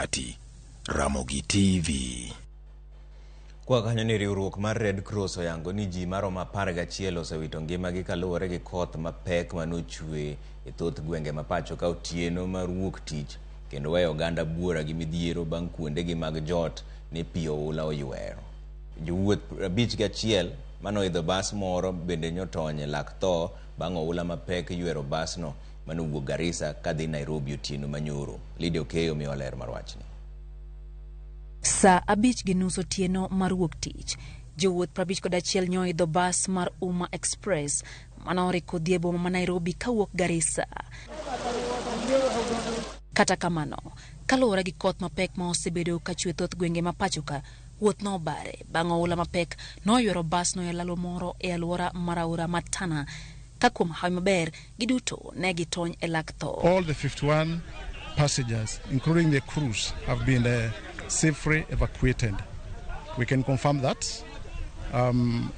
Ati Ramogi TV. Kwa kanyo ni riwruok mar Red Cross oyango ni ji maromo 11 osewito ngimagi kaluwore gi koth mapek manochwe e thoth gwenge ma pacho ka otieno mar wuok tich kendo weyo oganda buora gi midhiero bang' kuondegi mag jot ne pi oula oywero. Jowuoth 51 manoidho bas moro bende nyotony e lak tho bang' oula mapek ywero basno manowuok Garissa kadhi Nairobi otieno manyoro. Lydia Okeyo miyowa ler mar wachni. Saa 5:30 otieno mar wuok tich, jowuoth 51 nyoidho bas mar Umma Express mane odhi e boma ma Nairobi kawuok Garissa. Kata kamano, kaluwore gi koth mapek ma osebedo kachwe thoth gwenge ma pacho ka, wuoth nobare bang' oula mapek noywero basno e lalo moro e alwora mar aora mar Tana ka kuom hawi maber giduto ne gitony e lak tho. All the 51 passengers, including the crews, have been safely evacuated. We can confirm that.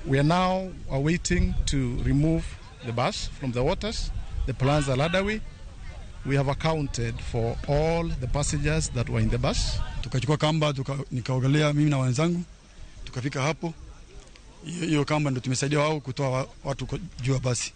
We are now awaiting to remove the bus from the waters. The plans are underway. We have accounted for all the passengers that were in the bus. Tukachukua kamba nikaogelea mimi na wenzangu tukafika hapo. Hiyo kamba ndio tumesaidia wao kutoa watu juu ya basi.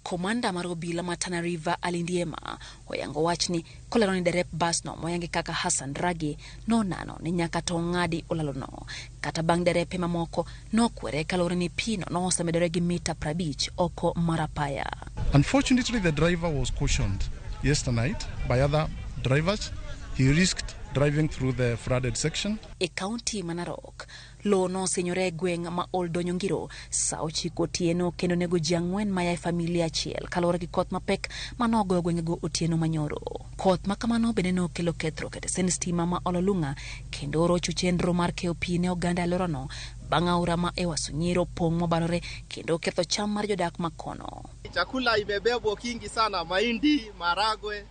Komanda mar obila ma Tana River Ali Ndiema oyango wachni kolero ni derep basno moyangi kaka Hassan Rage nonano ni nyaka to ng'adi olalono. Kata bang' derepe mamoko nokwere kaluwore ni pino nosemedore gi mita 50 oko mar apaya. Unfortunately, the driver was cautioned yesterday night by other drivers. He risked driving through the flooded section. E kaunti ma Narok, lowo nosinyore e gweng' ma Oldonyongiro sa 9 otieno kendo nego ji 4 maya e familia achiel kaluwore gi koth mapek manogoyo gwengego otieno manyoro. Koth ma kamano bende nokelo kethruok e tesend stima ma Ololunga kendo orocho chenro mar keyo pi ne oganda e alworano bang' aora ma Ewaso Nyiro pong' mobarore kendo ketho cham mar jodak ma kono. Chakula imebebwa kingi sana, mahindi, maragwe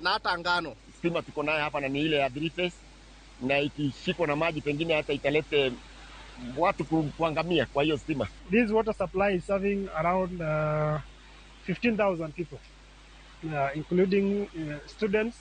na hata ngano. Stima tuko nayo hapa na ni ile ya three phase, na ikishikwa na maji pengine hata italete watu kuangamia kwa hiyo stima. This water supply is serving around 15,000 people, including students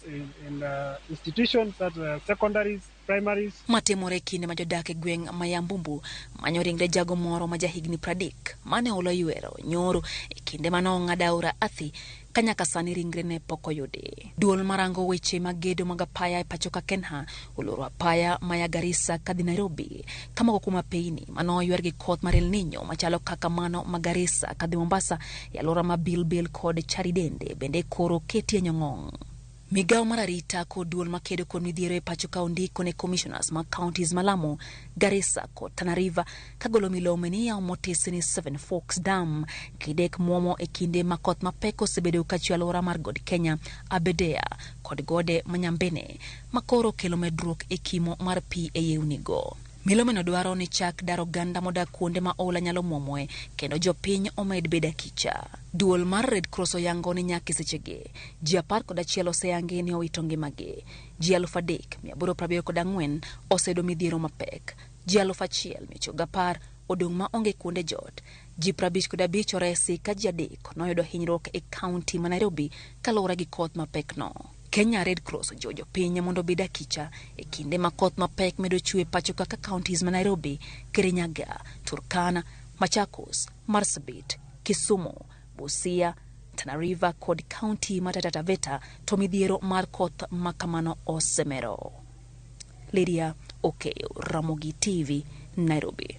in institutions at secondaries, primaries. Matimore e kinde ma jodak e gweng' ma Yambumbu manyo ringre jago moro ma jahigni 30 mane oula oywero nyoro e kinde mane ong'ado aora Athi ka nyaka sani ringrene pok oyudi. Duol marango weche mag gedo mag apaya e pacho ka Kenha oloro apaya maya Garissa kadhi Nairobi ka moko kuom apeyni mane oywer gi koth mar El Nino machalo kaka mano ma Garissa kadhi Mombasa e alwora ma Bilbil kod Charidende bende koro oketie nyong'ong'. Migawo mar arita kod duol makedo kod midhiero e pacho ka ondiko ne commissioners mag counties ma Lamu, Garissa kod Tana River kagolo milome ni yawo motisi ni Seven Forks Dam kidek muomo e kinde ma koth mapek osebedo kachwe alwora mar God Kenya, Aberdare kod gode ma Nyambene makoro kelo medruok e kimo mar pi e yewnigo. Milomeno dwaro ni chak dar oganda modak kuonde ma oula nyalo muomoe kendo jopiny omed bedo akicha. Duol mar Red Cross oyango ni nyaka e sechegi ji 11 oseyangi ni owito ngimagi. Ji 3874 oseyudo midhiero mapek. Ji 1910 odong' ma onge kuonde jot. Ji 55 oresi ka ji 3 noyudo hinyruok e kaunti ma Nairobi kaluwore gi koth mapek no. Kenya Red Cross ojiwo jopiny mondo obed akicha e kinde ma koth mapek medo chwe pacho kaka counties ma Nairobi, Kirinyaga, Turkana, Machakos, Marsabit, Kisumu, Busia, Tana River kod kaunti ma Taita Taveta to midhiero mar koth makamano osemero. Lydia Okeyo, Ramogi TV, Nairobi.